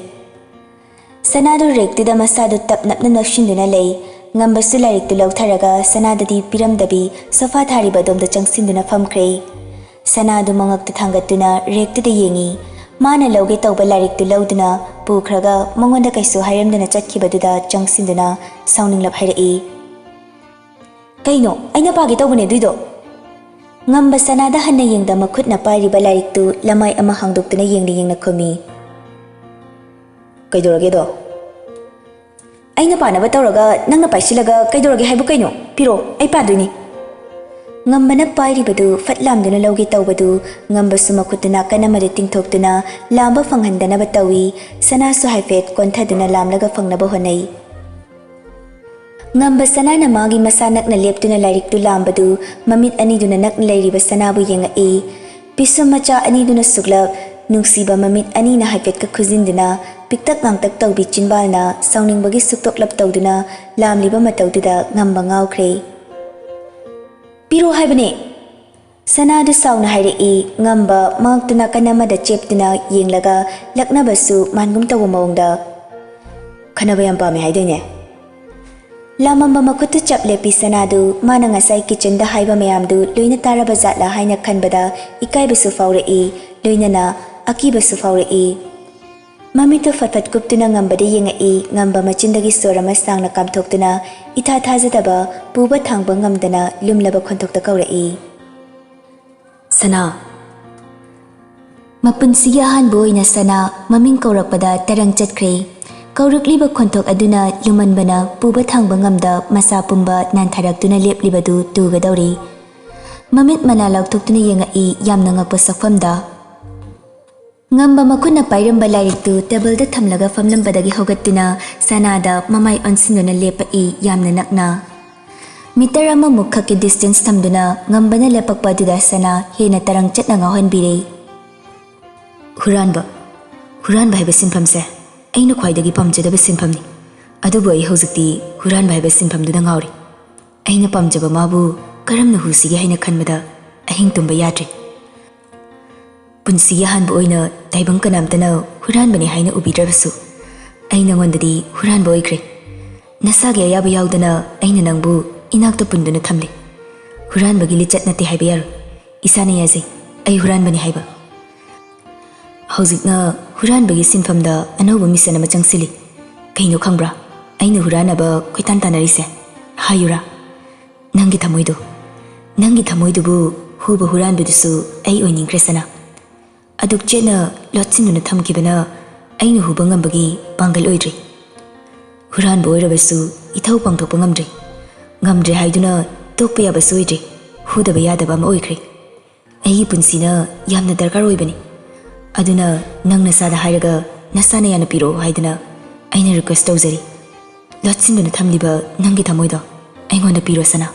ꯁꯅꯥꯗꯨ rackꯇꯨꯗ ꯃꯁꯥꯗꯨ ꯇꯞ ꯅꯞꯅ ꯅꯞꯁꯤꯟꯗꯨꯅ ꯂꯩ꯫ ꯉꯝꯕꯁꯨ ꯂꯥꯏꯔꯤꯛꯇꯨ ꯂꯧꯊꯔꯒ ꯁꯅꯥꯗꯗꯤ ꯄꯤꯔꯝꯗꯕꯤ ꯁꯣꯐꯥ ꯊꯥꯔꯤꯕ ꯑꯗꯣꯝꯗ ꯆꯪꯁꯤꯟꯗꯨꯅ ꯐꯝꯈ꯭ꯔꯦ꯫ ꯁꯅꯥꯗꯨ ꯃꯉꯛꯇ ꯊꯥꯡꯒꯠꯇꯨꯅ ꯔꯦꯛꯇꯨꯗ ꯌꯦꯡꯏ꯫ ꯃꯥꯅ ꯂꯧꯒꯦ ꯇꯧꯕ ꯂꯥꯏꯔꯤꯛꯇꯨ ꯂꯧꯗꯨꯅ ꯄꯨꯈ꯭ꯔꯒ ꯃꯉꯣꯟꯗ ꯀꯩꯁꯨ ꯍꯥꯏꯔꯝꯗꯅ ꯆꯠꯈꯤꯕꯗꯨꯗ ꯆꯪꯁꯤꯟꯗꯨꯅ ꯁꯥꯎꯅꯤꯡꯂꯞ ꯍꯥꯏꯔꯛꯏ꯫ "ꯀꯩꯅꯣ? ꯑꯩꯅ ꯄꯥꯒꯦ ꯇꯧꯕꯅꯦ ꯑꯗꯨꯏꯗꯣ!" ꯉꯝꯕ ꯁꯅꯥꯗ ꯍꯟꯅ ꯌꯦꯡꯗ ꯃꯈꯨꯠꯅ ꯄꯥꯏꯔꯤꯕ ꯂꯥꯏꯔꯤꯛꯇꯨ ꯂꯃꯥꯏ ꯑꯃ ꯍꯥꯡꯗꯣꯛꯇꯨꯅ ꯌꯦꯡꯅ ꯌꯦꯡꯅ ꯈꯨꯝꯃꯤ꯫ "ꯀꯩꯗꯧꯔꯒꯦꯗꯣ?" "ꯑꯩꯅ ꯄꯥꯅꯕ ꯇꯧꯔꯒ ꯅꯪꯅ ꯄꯥꯏꯁꯤꯜꯂꯒ ꯀꯩꯗꯧꯔꯒꯦ ꯍꯥꯏꯕꯨ ꯀꯩꯅꯣ? ꯄꯤꯔꯣ, ꯑꯩ ꯄꯥꯗꯣꯏꯅꯤ꯫" ꯉꯝꯕꯅ ꯄꯥꯏꯔꯤꯕꯗꯨ ꯐꯠ ꯂꯥꯝꯗꯨꯅ ꯂꯧꯒꯦ ꯇꯧꯕꯗꯨ ꯉꯝꯕꯁꯨ ꯃꯈꯨꯠꯇꯨ ꯅꯥꯀꯟ ꯑꯃꯗ ꯇꯤꯡꯊꯣꯛꯇꯨꯅ ꯂꯥꯝꯕ ꯐꯪꯍꯟꯗꯅꯕ ꯇꯧꯏ꯫ ꯁꯅꯥꯁꯨ ꯍꯥꯏꯐꯦꯠ ꯀꯣꯟꯊꯗꯨꯅ ꯂꯥꯝꯂꯒ ꯐꯪꯅꯕ ꯍꯣꯠꯅꯩ꯫ ꯉꯝꯕ ꯁꯅꯥꯅ ꯃꯥꯒꯤ ꯃꯁꯥ ꯅꯛꯅ ꯂꯦꯞꯇꯨꯅ ꯂꯥꯏꯔꯤꯛꯇꯨ ꯂꯥꯝꯕꯗꯨ ꯃꯃꯤꯠ ꯑꯅꯤꯗꯨꯅ ꯅꯛꯅ ꯂꯩꯔꯤꯕ ꯁꯅꯥꯕꯨ ꯌꯦꯡꯉꯛꯏ꯫ ꯄꯤꯁꯨꯝ ꯃꯆꯥ ꯑꯅꯤꯗꯨꯅ ꯁꯨꯛꯂꯞ ꯅꯨꯡꯁꯤꯕ ꯃꯃꯤꯠ ꯑꯅꯤꯅ ꯍꯥꯏꯐꯦꯠꯀ ꯈꯨꯖꯤꯟꯗꯨꯅ ꯄꯤꯛꯇꯛ ꯉꯥꯡꯇꯛ ꯇꯧꯕꯤ ꯆꯤꯟꯕꯥꯜꯅ ꯁꯥꯎꯅꯤꯡꯕꯒꯤ ꯁꯨꯛꯇꯣꯛꯂꯞ ꯇꯧꯗꯨꯅ ꯂꯥꯝꯂꯤꯕ ꯃꯇꯧꯗꯨꯗ ꯉꯝꯕ ꯉꯥꯎꯈ꯭ꯔꯦ꯫ "ꯄꯤꯔꯣ ꯍꯥꯏꯕꯅꯦ!" ꯁꯅꯥꯗꯨ ꯁꯥꯎꯅ ꯍꯥꯏꯔꯛꯏ꯫ ꯉꯝꯕ ꯃꯍꯥꯛꯇꯨ ꯅꯥꯀꯟ ꯑꯃꯗ ꯆꯦꯞꯇꯨꯅ ꯌꯦꯡꯂꯒ ꯂꯛꯅꯕꯁꯨ ꯃꯥꯟꯒꯨꯝ ꯇꯧꯕ ꯃꯑꯣꯡꯗ, "ꯈꯟꯅꯕ ꯌꯥꯝ ꯄꯥꯝꯃꯦ ꯍꯥꯏꯗꯥꯏꯅꯦ?" ꯂꯥꯝꯃꯝꯕ ꯃꯈꯨꯠꯇꯨ ꯆꯞ ꯂꯦꯞꯄꯤ ꯁꯅꯥꯗꯨ ꯃꯥꯅ ꯉꯁꯥꯏ ꯀꯤꯆꯟꯗ ꯍꯥꯏꯕ ꯃꯌꯥꯝꯗꯨ ꯂꯣꯏꯅ ꯇꯥꯔꯕ ꯖꯥꯠꯂꯥ ꯍꯥꯏꯅ ꯈꯟꯕꯗ ꯏꯀꯥꯏꯕꯁꯨ ꯐꯥꯎꯔꯛꯏ, ꯂꯣꯏꯅꯅ ꯑꯀꯤꯕꯁꯨ ꯐꯥꯎꯔꯛꯏ꯫ ꯃꯃꯤꯠꯇꯨ ꯐꯠ ꯐꯠ ꯀꯨꯞꯇꯨꯅ ꯉꯝꯕꯗ ꯌꯦꯡꯉꯛꯏ꯫ ꯉꯝꯕ ꯃꯆꯤꯟꯗꯒꯤ ꯁꯣꯔ ꯑꯃ ꯁꯥꯡꯅ ꯀꯥꯝꯊꯣꯛꯇꯨꯅ ꯏꯊꯥ ꯊꯥꯖꯗꯕ ꯄꯨꯕ ꯊꯥꯡꯕ ꯉꯝꯗꯅ ꯂꯨꯝꯂꯕ ꯈꯣꯟꯊꯣꯛꯇ ꯀꯧꯔꯛꯏ꯫ "ꯁꯅꯥ!" ꯃꯄꯨꯟꯁꯤꯒꯤ ꯑꯍꯥꯟꯕ ꯑꯣꯏꯅ ꯁꯅꯥ ꯃꯃꯤꯡ ꯀꯧꯔꯛꯄꯗ ꯇꯔꯪ ꯆꯠꯈ꯭ꯔꯦ꯫ ꯀꯧꯔꯛꯂꯤꯕ ꯈꯣꯟꯊꯣꯛ ꯑꯗꯨꯅ ꯂꯨꯃꯟꯕꯅ ꯄꯨꯕ ꯊꯥꯡꯕ ꯉꯝꯗ ꯃꯁꯥ ꯄꯨꯝꯕ ꯅꯥꯟꯊꯔꯛꯇꯨꯅ ꯂꯦꯞꯂꯤꯕꯗꯨ ꯇꯨꯒꯗꯧꯔꯦ꯫ ꯃꯃꯤꯠ ꯃꯅꯥ ꯂꯥꯎꯊꯣꯛꯇꯨꯅ ꯌꯦꯡꯉꯛꯏ ꯌꯥꯝꯅ ꯉꯛꯄ ꯁꯛꯐꯝꯗ꯫ ꯉꯝꯕ ꯃꯈꯨꯠꯅ ꯄꯥꯏꯔꯝꯕ ꯂꯥꯏꯔꯤꯛꯇꯨ ꯇꯦꯕꯜꯗ ꯊꯝꯂꯒ ꯐꯝꯂꯝꯕꯗꯒꯤ ꯍꯧꯒꯠꯇꯨꯅ ꯁꯅꯥꯗ ꯃꯃꯥꯏ ꯑꯣꯟꯁꯤꯟꯗꯨꯅ ꯂꯦꯞꯄꯛꯏ ꯌꯥꯝꯅ ꯅꯛꯅ꯫ ꯃꯤꯇꯔ ꯑꯃꯃꯨꯛ ꯈꯛꯀꯤ distance ꯊꯝꯗꯨꯅ ꯉꯝꯕꯅ ꯂꯦꯞꯄꯛꯄ ꯑꯗꯨꯗ ꯁꯅꯥ ꯍꯦꯟꯅ ꯇꯔꯪ ꯆꯠꯅ ꯉꯥꯎꯍꯟꯕꯤꯔꯦ꯫ "ꯍꯨꯔꯥꯟꯕ, ꯍꯨꯔꯥꯟꯕ ꯍꯥꯏꯕ ꯁꯤꯟꯐꯝꯁꯦ ꯑꯩꯅ ꯈ꯭ꯋꯥꯏꯗꯒꯤ ꯄꯥꯝꯖꯗꯕ ꯁꯤꯟꯐꯝꯅꯤ꯫ ꯑꯗꯨꯕꯨ ꯑꯩ ꯍꯧꯖꯤꯛꯇꯤ ꯍꯨꯔꯥꯟꯕ ꯍꯥꯏꯕ ꯁꯤꯟꯐꯝꯗꯨꯗ ꯉꯥꯎꯔꯤ꯫ ꯑꯩꯅ ꯄꯥꯝꯖꯕ ꯃꯥꯕꯨ ꯀꯔꯝꯅ ꯍꯨꯁꯤꯒꯦ ꯍꯥꯏꯅ ꯈꯟꯕꯗ ꯑꯍꯤꯡ ꯇꯨꯝꯕ ꯌꯥꯗ꯭ꯔꯦ꯫ ꯄꯨꯟꯁꯤꯒꯤ ꯑꯍꯥꯟꯕ ꯑꯣꯏꯅ ꯇꯥꯏꯕꯪ ꯀꯅꯥꯝꯇꯅ ꯍꯨꯔꯥꯟꯕꯅꯤ ꯍꯥꯏꯅ ꯎꯕꯤꯗ꯭ꯔꯕꯁꯨ, ꯑꯩ ꯅꯉꯣꯟꯗꯗꯤ ꯍꯨꯔꯥꯟꯕ ꯑꯣꯏꯈ꯭ꯔꯦ꯫ ꯅꯁꯥꯒꯤ ꯑꯌꯥꯕ ꯌꯥꯎꯗꯅ ꯑꯩꯅ ꯅꯪꯕꯨ ꯏꯅꯥꯛꯇ ꯄꯨꯟꯗꯨꯅ ꯊꯝꯂꯤ꯫ ꯍꯨꯔꯥꯟꯕꯒꯤ ꯂꯤꯆꯠ ꯅꯠꯇꯦ ꯍꯥꯏꯕ ꯌꯥꯔꯣꯏ꯫ ꯏꯁꯥꯅ ꯌꯥꯖꯩ, ꯑꯩ ꯍꯨꯔꯥꯟꯕꯅꯤ ꯍꯥꯏꯕ꯫ ꯍꯧꯖꯤꯛꯅ ꯍꯨꯔꯥꯟꯕꯒꯤ ꯁꯤꯟꯐꯝꯗ ꯑꯅꯧꯕ ꯃꯤꯁꯟ ꯑꯃ ꯆꯪꯁꯤꯜꯂꯤ꯫ ꯀꯩꯅꯣ ꯈꯪꯕ꯭ꯔꯥ? ꯑꯩꯅ ꯍꯨꯔꯥꯟꯅꯕ ꯀꯣꯏꯇꯥꯟ ꯇꯥꯟꯅꯔꯤꯁꯦ꯫ ꯍꯥꯏꯌꯨꯔꯥ? ꯅꯪꯒꯤ ꯊꯃꯣꯏꯗꯣ, ꯅꯪꯒꯤ ꯊꯃꯣꯏꯗꯨꯕꯨ ꯍꯨꯕ ꯍꯨꯔꯥꯟꯕꯗꯨꯁꯨ ꯑꯩ ꯑꯣꯏꯅꯤꯡꯈ꯭ꯔꯦ ꯁꯅꯥ꯫ ꯑꯗꯨꯛ ꯆꯦꯠꯅ ꯂꯣꯠꯁꯤꯟꯗꯨꯅ ꯊꯝꯈꯤꯕꯅ ꯑꯩꯅ ꯍꯨꯕ ꯉꯝꯕꯒꯤ ꯄꯥꯡꯒꯜ ꯑꯣꯏꯗ꯭ꯔꯤ꯫ ꯍꯨꯔꯥꯟꯕ ꯑꯣꯏꯔꯕꯁꯨ ꯏꯊꯧ ꯄꯥꯡꯊꯣꯛꯄ ꯉꯝꯗ꯭ꯔꯤ꯫ ꯉꯝꯗ꯭ꯔꯦ ꯍꯥꯏꯗꯨꯅ ꯇꯣꯛꯄ ꯌꯥꯕꯁꯨ ꯑꯣꯏꯗ꯭ꯔꯤ꯫ ꯍꯨꯗꯕ ꯌꯥꯗꯕ ꯑꯃ ꯑꯣꯏꯈ꯭ꯔꯦ꯫ ꯑꯩꯒꯤ ꯄꯨꯟꯁꯤꯅ ꯌꯥꯝꯅ ꯗꯔꯀꯥꯔ ꯑꯣꯏꯕꯅꯤ꯫ ꯑꯗꯨꯅ ꯅꯪ ꯅꯁꯥꯗ ꯍꯥꯏꯔꯒ ꯅꯁꯥꯅ ꯌꯥꯅ ꯄꯤꯔꯛꯑꯣ ꯍꯥꯏꯗꯅ ꯑꯩꯅ ꯔꯤꯀ꯭ꯋꯦꯁ ꯇꯧꯖꯔꯤ꯫ ꯂꯣꯠꯁꯤꯟꯗꯨꯅ ꯊꯝꯂꯤꯕ ꯅꯪꯒꯤ ꯊꯃꯣꯏꯗꯣ ꯑꯩꯉꯣꯟꯗ ꯄꯤꯔꯣ ꯁꯅꯥ꯫